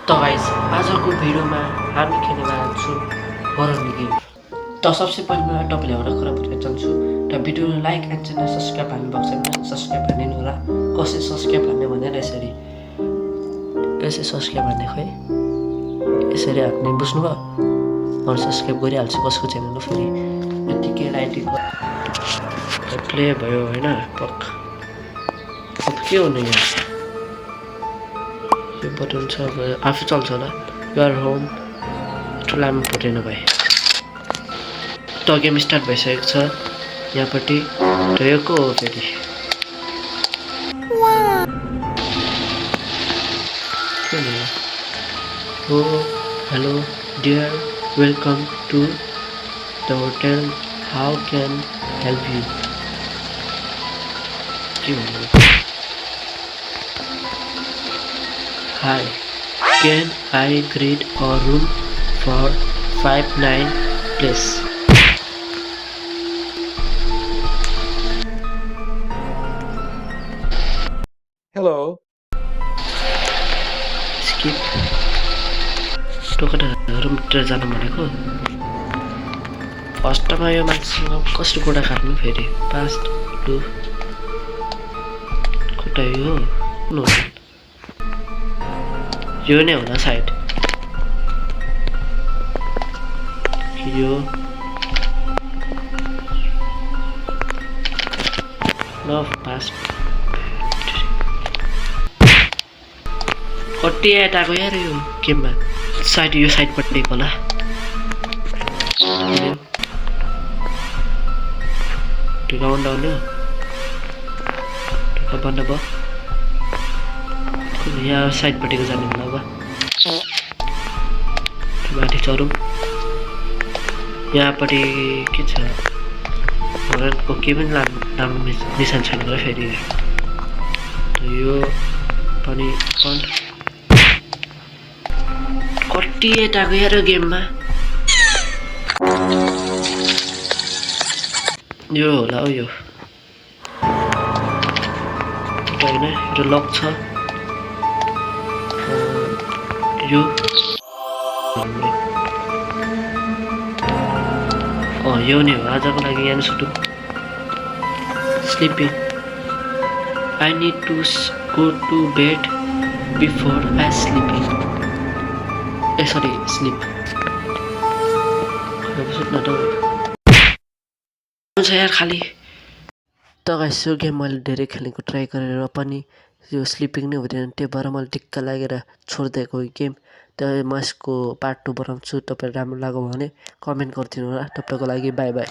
तो गाइस आजको भिडियोमा हामी खेल्नेवाला छु हरर गेम। त सबसे पहिला तपाईले एउटा कुरा बुझ्न चाहन्छु र भिडियोलाई लाइक एन्ड च्यानल सब्स्क्राइब हान्नु भएको छैन सब्स्क्राइब हान्नु होला। कसरी सब्स्क्राइब हान्ने भनेर यसरी सब्स्क्राइब हान्ने खै यसरी हान्ने बुझ्नुभयो। म सब्स्क्राइब गरिहाल्छु कसको च्यानल फेरि यतिकै लाइटिङ प्ले भयो हैन। पक अब के हुने यहाँ यो बटन छ आफै चल्छ होला। युआर होम यत्रो लामो फुटेन भाइ। त गेम स्टार्ट भइसकेको छ यहाँपट्टि र यो को हो फेरि हो hello dear welcome to the hotel how can help you के भन्नु। Hi, can I get a room for 5 nights, please? Hello. Skip. Token रुमतिर जानु भनेको फर्स्टमा यो मान्छेसँग कसरी कुरा काट्नु फेरि पास्ट टु खुट्टा यो नो यो नै होला साइड यो ल पास कति आटाको यार यो गेममा साइड यो साइडपट्टि होला टिकाउन डाउन टिका बन्द भयो यहाँ साइडपट्टिको जाने होला। अब माथि चढौँ यहाँपट्टि के छ हरनको के पनि राम्रो निशान छैन र फेरि यो पनि कति यताको यार गेममा यो होला हो यो होइन यो लक छ यो नै हो आजको लागि यहाँ सुटु sleeping I need to go to bed before I sleeping a sorry sleep सुत्न त यार खालि त गाइस यो गेम मैले धेरै खेलेको ट्राई गरेर पनि यो स्लिपिङ नै हुँदैन त्यही भएर मैले टिक्क लागेर छोडिदिएको गेम। त्यो म यसको पार्ट 2 बनाउँछु। तपाईँ राम्रो लाग्यो भने कमेन्ट गरिदिनु होला। तपाईँको लागि बाई बाई।